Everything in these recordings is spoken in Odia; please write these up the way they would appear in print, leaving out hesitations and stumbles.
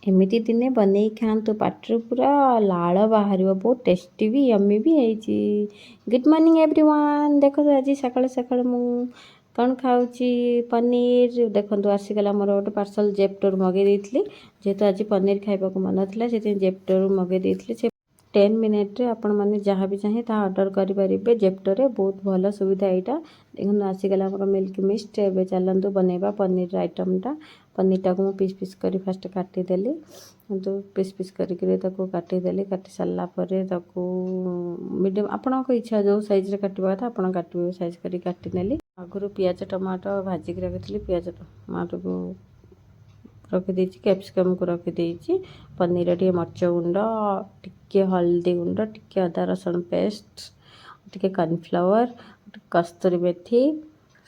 ଏମିତି ଦିନେ ବନେଇ ଖାଆନ୍ତୁ, ପାଟିରୁ ପୁରା ଲାଳ ବାହାରିବ। ବହୁତ ଟେଷ୍ଟି ବି, ୟମି ବି ହେଇଛି। Good morning everyone. ଦେଖନ୍ତୁ, ଆଜି ସକାଳୁ ସକାଳୁ ମୁଁ କ'ଣ ଖାଉଛି? ପନିର। ଦେଖନ୍ତୁ, ଆସିଗଲା ମୋର ଗୋଟେ ପାର୍ସଲ୍। ଜେପ୍ଟୋରୁ ମଗେଇ ଦେଇଥିଲି। ଯେହେତୁ ଆଜି ପନିର ଖାଇବାକୁ ମନ ଥିଲା, ସେଥିପାଇଁ ଜେପ୍ଟୋରୁ ମଗେଇ ଦେଇଥିଲି। ସେ 10 ମିନିଟ୍ରେ ଆପଣମାନେ ଯାହା ବି ଚାହେଁ ତାହା ଅର୍ଡ଼ର କରିପାରିବେ ଜେପ୍ଟୋରେ। ବହୁତ ଭଲ ସୁବିଧା ଏଇଟା। ଦେଖନ୍ତୁ, ଆସିଗଲା ଆମର ମିଲ୍କ ମିଷ୍ଟ। ଏବେ ଚାଲନ୍ତୁ ବନେଇବା ପନିର ଆଇଟମ୍ଟା। ପନିରଟାକୁ ମୁଁ ପିସ୍ ପିସ୍ କରି ଫାଷ୍ଟ କାଟିଦେଲି। କିନ୍ତୁ ପିସ୍ ପିସ୍ କରିକିରି ତାକୁ କାଟିଦେଲି। କାଟି ସାରିଲା ପରେ ତାକୁ ମିଡ଼ିୟମ୍, ଆପଣଙ୍କ ଇଚ୍ଛା, ଯେଉଁ ସାଇଜ୍ରେ କାଟିବା କଥା ଆପଣ କାଟିବେ, ସାଇଜ୍ କରି କାଟିନେଲି। ଆଗରୁ ପିଆଜ, ଟମାଟୋ ଭାଜିକି ରଖିଥିଲି। ପିଆଜ, ଟମାଟୋକୁ ରଖିଦେଇଛି, କ୍ୟାପ୍ସିକମ୍କୁ ରଖିଦେଇଛି। ପନିର ଟିକେ ମରିଚ ଗୁଣ୍ଡ, ଟିକେ ହଳଦୀ ଗୁଣ୍ଡ, ଟିକେ ଅଦା ରସୁଣ ପେଷ୍ଟ, ଟିକେ କର୍ଣ୍ଣଫ୍ଲାୱାର, କସ୍ତୁରୀ ମେଥି,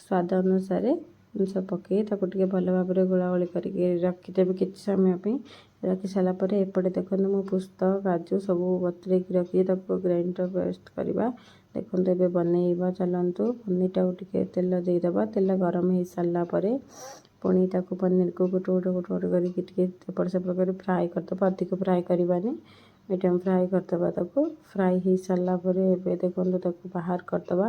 ସ୍ୱାଦ ଅନୁସାରେ ଜିନିଷ ପକାଇ ତାକୁ ଟିକେ ଭଲ ଭାବରେ ଗୋଳାଗୋଳି କରିକି ରଖିଦେବି କିଛି ସମୟ ପାଇଁ। ରଖି ସାରିଲା ପରେ ଏପଟେ ଦେଖନ୍ତୁ, ମୁଁ ପୋସ୍ତ, କାଜୁ ସବୁ ବତୁରେଇକି ରଖିକି ତାକୁ ଗ୍ରାଇଣ୍ଡର ପେଷ୍ଟ କରିବା। ଦେଖନ୍ତୁ, ଏବେ ବନେଇବା ଚାଲନ୍ତୁ। ପନିରଟାକୁ ଟିକେ ତେଲ ଦେଇଦେବା। ତେଲ ଗରମ ହେଇସାରିଲା ପରେ ପୁଣି ତାକୁ ପନିରକୁ ଗୋଟେ ଗୋଟେ ଗୋଟେ ଗୋଟେ କରିକି ଟିକେ ଏପଟ ସେପଟ କରି ଫ୍ରାଏ କରିଦେବା। ଅଧିକ ଫ୍ରାଏ କରିବାନି, ମିଡ଼ିୟମ୍ ଫ୍ରାଏ କରିଦେବା ତାକୁ। ଫ୍ରାଏ ହେଇସାରିଲା ପରେ ଏବେ ଦେଖନ୍ତୁ, ତାକୁ ବାହାର କରିଦେବା।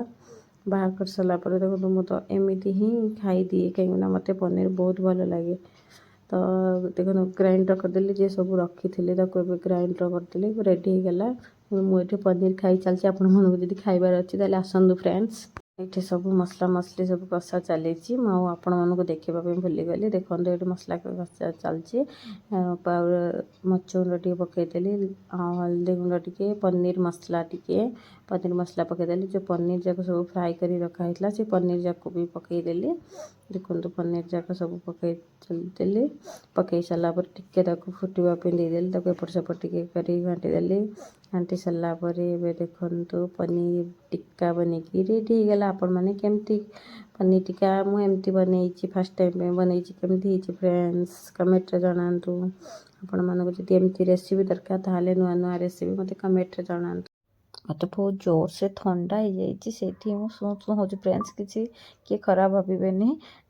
ବାହାର କରିସାରିଲା ପରେ ଦେଖନ୍ତୁ, ମୁଁ ତ ଏମିତି ହିଁ ଖାଇଦିଏ, କାହିଁକିନା ମୋତେ ପନିର ବହୁତ ଭଲ ଲାଗେ। ତ ଦେଖନ୍ତୁ, ଗ୍ରାଇଣ୍ଡର କରିଦେଲି। ଯେ ସବୁ ରଖିଥିଲି, ତାକୁ ଏବେ ଗ୍ରାଇଣ୍ଡର କରିଦେଲି, ରେଡ଼ି ହେଇଗଲା। ମୁଁ ଏଠି ପନିର ଖାଇ ଚାଲିଛି। ଆପଣମାନଙ୍କୁ ଯଦି ଖାଇବାର ଅଛି, ତାହେଲେ ଆସନ୍ତୁ ଫ୍ରେଣ୍ଡସ୍। ଏଠି ସବୁ ମସଲା ମସଲି ସବୁ କଷା ଚାଲିଛି। ମୁଁ ଆଉ ଆପଣମାନଙ୍କୁ ଦେଖିବା ପାଇଁ ଭୁଲିଗଲି। ଦେଖନ୍ତୁ, ଏଠି ମସଲା କଷା ଚାଲିଛି। ପାଉଡ଼ର ମରିଚ ଗୁଣ୍ଡ ଟିକେ ପକାଇଦେଲି, ଆଉ ହଳଦୀ ଗୁଣ୍ଡ ଟିକେ, ପନିର ମସଲା ଟିକେ, ପନିର ମସଲା ପକାଇଦେଲି। ଯେଉଁ ପନିର ଯାକ ସବୁ ଫ୍ରାଏ କରି ରଖା ହେଇଥିଲା, ସେ ପନିର ଯାକ ବି ପକାଇଦେଲି। ଦେଖନ୍ତୁ, ପନିର ଯାକ ସବୁ ପକାଇ ଦେଲି। ପକାଇ ସାରିଲା ପରେ ଟିକେ ତାକୁ ଫୁଟିବା ପାଇଁ ଦେଇଦେଲି। ତାକୁ ଏପଟ ସେପଟ ଟିକେ କରି ଘାଣ୍ଟି ଦେଲି। ଘାଣ୍ଟି ସାରିଲା ପରେ ଏବେ ଦେଖନ୍ତୁ, ପନିର ଟିକ୍କା ବନେଇକି ରେଡ଼ି ହେଇଗଲା। ଆପଣମାନେ କେମିତି ପନିର ଟିକ୍କା, ମୁଁ ଏମିତି ବନେଇଛି, ଫାର୍ଷ୍ଟ ଟାଇମ୍ ପାଇଁ ବନେଇଛି। କେମିତି ହେଇଛି ଫ୍ରେଣ୍ଡସ୍, କମେଣ୍ଟରେ ଜଣାନ୍ତୁ। ଆପଣମାନଙ୍କୁ ଯଦି ଏମିତି ରେସିପି ଦରକାର, ତାହେଲେ ନୂଆ ନୂଆ ରେସିପି ମୋତେ କମେଣ୍ଟରେ ଜଣାନ୍ତୁ। ମୋତେ ବହୁତ ଜୋରସେ ଥଣ୍ଡା ହେଇଯାଇଛି, ସେଇଠି ମୁଁ ଶୁଁ ଶୁଁ ହେଉଛି। ଫ୍ରେଣ୍ଡସ୍, କିଛି କିଏ ଖରାପ ଭାବିବେନି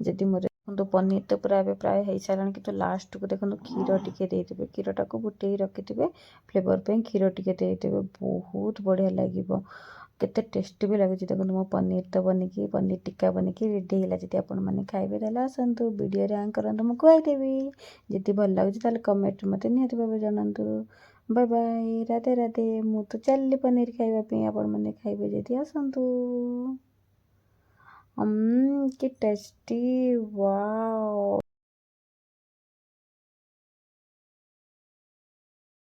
ଯଦି ମୋର। ଦେଖନ୍ତୁ, ପନିର ତ ପୁରା ଏବେ ପ୍ରାୟ ହେଇସାରିଲାଣି, କିନ୍ତୁ ଲାଷ୍ଟକୁ ଦେଖନ୍ତୁ, କ୍ଷୀର ଟିକେ ଦେଇଦେବେ। କ୍ଷୀରଟାକୁ ଫୁଟେଇ ରଖିଥିବେ, ଫ୍ଲେଭର୍ ପାଇଁ କ୍ଷୀର ଟିକେ ଦେଇଦେବେ। ବହୁତ ବଢ଼ିଆ ଲାଗିବ, କେତେ ଟେଷ୍ଟି ବି ଲାଗୁଛି। ଦେଖନ୍ତୁ, ମୋ ପନିର ତ ବନିକି, ପନିର ଟିକ୍କା ବନିକି ରେଡ଼ି ହେଇଗଲା। ଯଦି ଆପଣମାନେ ଖାଇବେ, ତାହେଲେ ଆସନ୍ତୁ, ଭିଡ଼ିଓରେ ଅନ୍ କରନ୍ତୁ, ମୁଁ ଖୁଆଇଦେବି। ଯଦି ଭଲ ଲାଗୁଛି, ତାହେଲେ କମେଣ୍ଟରେ ମୋତେ ନିହାତି ଭାବେ ଜଣାନ୍ତୁ। Bye bye, Radhe Radhe. ମୁଁ ତ ଚାଲିଲି ପନିର ଖାଇବା ପାଇଁ। ଆପଣମାନେ ଖାଇବେ ଯଦି ଆସନ୍ତୁ। କି ଟେଷ୍ଟି, ୱାଓ।